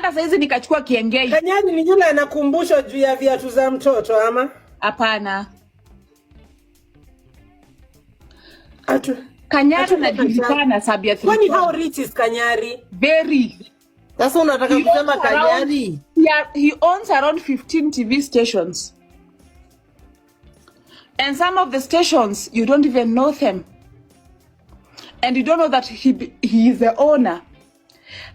Hata saizi nikachukua Kiengei. Kanyari ni yule anakumbushwa juu ya viatu za mtoto ama? Hapana. Atu. Kanyari Hatuko anajulikana sababu ya Kwani 3 how rich is Kanyari? Very. Sasa unataka He kusema owns around, Kanyari? yeah, he owns around 15 TV stations. And some of the stations, you don't even know them. And you don't know that he is the owner.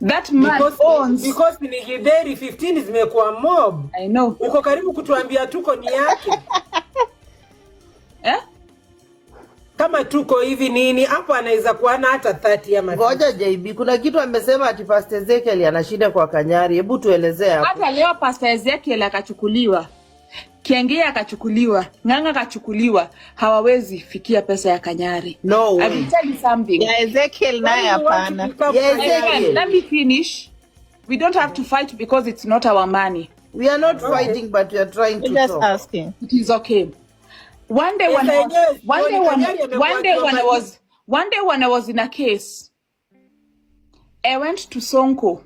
That man owns. Because ni Githeri, 15 zimekuwa mob. I know. Uko karibu kutuambia tuko ni yake. Eh? Kama tuko hivi nini hapo anaweza kuwa na hata 30 ama Ngoja JB, kuna kitu amesema ati Pastor Ezekiel ana shida kwa Kanyari. Hebu tuelezee hapo. Hata leo Pastor Ezekiel akachukuliwa, Kiengei akachukuliwa, Ng'ang'a akachukuliwa, hawawezi fikia pesa ya Kanyari. No I way. will tell you something. Ya Ezekiel naye Why you want to hapana. become Yeah, Kanyari? Ezekiel. Let me finish. We don't have to fight because it's not our money. We are not fighting, but we are trying We're to just talk. Asking. It is okay. One day when Pesa I was, yenyewe one day sioni when Kanyari amekuwa one day when I akiomba. Was one day when I was in a case, I went to Sonko.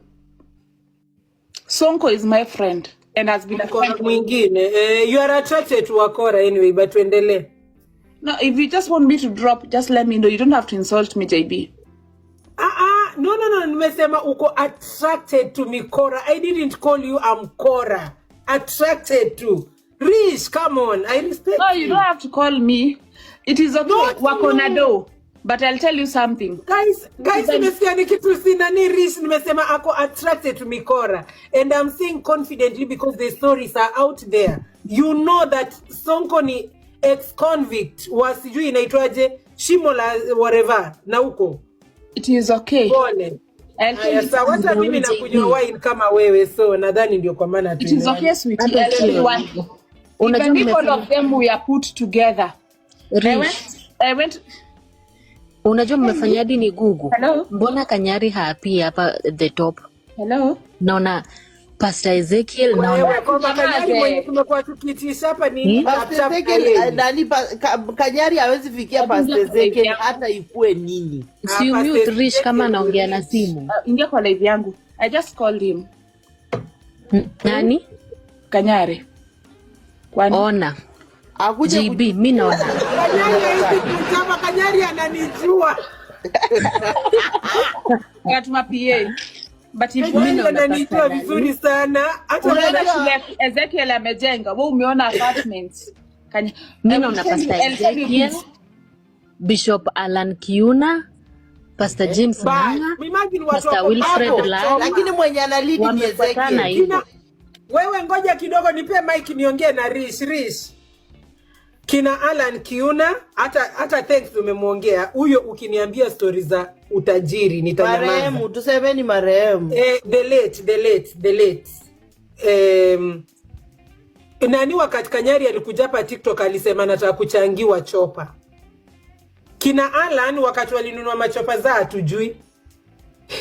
Sonko is my friend and has been a Mkora friend. Mwingine. Eh, you are attracted to wakora anyway, but tuendelee. No, if you just want me to drop, just let me know. You don't have to insult me, JB. Ah, ah, no, nimesema uko attracted to mikora. I didn't call you a mkora. Attracted to. Rich, come on. I respect No, you you. Don't have to call me. It is okay. Not Wako na you. do. But I'll tell you something. Guys, guys, nimesikia ni kitu si nani Rich, nimesema ako attracted to mikora. And I'm saying confidently because the stories are out there. You know that Sonko ni ex-convict wa sijui inaitwaje, shimo la whatever na huko. It is okay. Pole. I'll tell Haya, you sawa, hata something. mimi nakunywa wine kama wewe, so nadhani ndio kwa maana It is tuelewane. okay, sweetie. Hata I'll tell you sio one. hivyo. Unajua Even if all mmefanya of them we are put together. I Rich, went unajua mmefanya hadi ni Google. Hello? Mbona Kanyari haapii hapa the top? Hello? Naona Pastor Ezekiel, naona Wewe kwamba Kanyari mwenye Nyamaze. tumekuwa tukiitisha hapa ni Hmm? tap Pastor tap na Ezekiel, yeye. nani Kanyari hawezi fikia Hebu Pastor ingia kwa live Ezekiel yangu. hata ikue nini. Ah, Si Pastor mute Rich kama Ezekiel anaongea na Rich. simu. Ingia kwa live yangu. I just called him. Nani? Kanyari. Kwani? Ona. Akuje JB, mi naona Kanyari hawezi kuchapa, Kanyari ananijua. Akatuma PA. But if mi Kanyari naona ananijua Pastor nani? Vizuri sana. Hata Umeona Unajua shule ya Ezekiel amejenga, wewe umeona apartments. Mi I will naona tell you, Pastor I'll tell you Ezekiel, this. Bishop Alan Kiuna, Pastor James Bas, Ng'ang'a, imagine watu Pastor wako Wilfred hapo. Lai Lakini mwenye analead ni wamefuatana Ezekiel. hivyo. Kina, wewe ngoja kidogo nipe mic niongee na Rich. Rich. Kina Alan Kiuna, hata thanks umemwongea huyo. Ukiniambia stori za utajiri nitanyamaza. Marehemu, tusemeni marehemu. Eh, the late nani, wakati Kanyari alikuja hapa TikTok alisema anataka kuchangiwa chopa. Kina Alan wakati walinunua machopa za hatujui.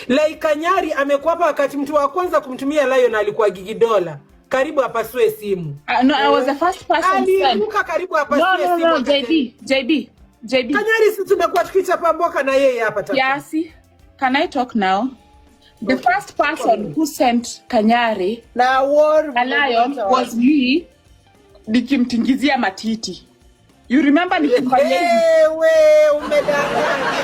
Like Kanyari amekuwa hapa wakati mtu wa kwanza kumtumia Lion alikuwa Gigidola, karibu apasue simu. No, I was the first person sent. Aliruka karibu apasue No, simu. no, JB, JB, JB. Kanyari, si tumekuwa tukichapa mboka na yeye hapa tata. Kiasi, can I talk now? The first person who sent Kanyari Na war a lion was me, nikimtingizia matiti. You remember nikimfanyia hivi? Wewe umedanganya.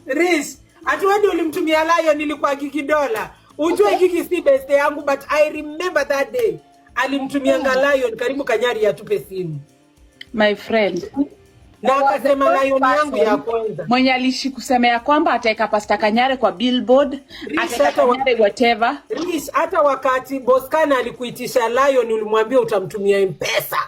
Rich, ati wewe ndio ulimtumia lion, ilikuwa Gigidola. Ujue Gigi si best yangu, but I remember that day. Alimtumianga lion karibu Kanyari atupe simu. My friend. Na akasema lion yangu ya kwanza. Mwenye alishi kusema ya kwamba ataweka Pastor Kanyari kwa billboard, Rich, ataweka hata Kanyari whatever. Rich, hata wakati Boskana alikuitisha lion ulimwambia utamtumia M-Pesa.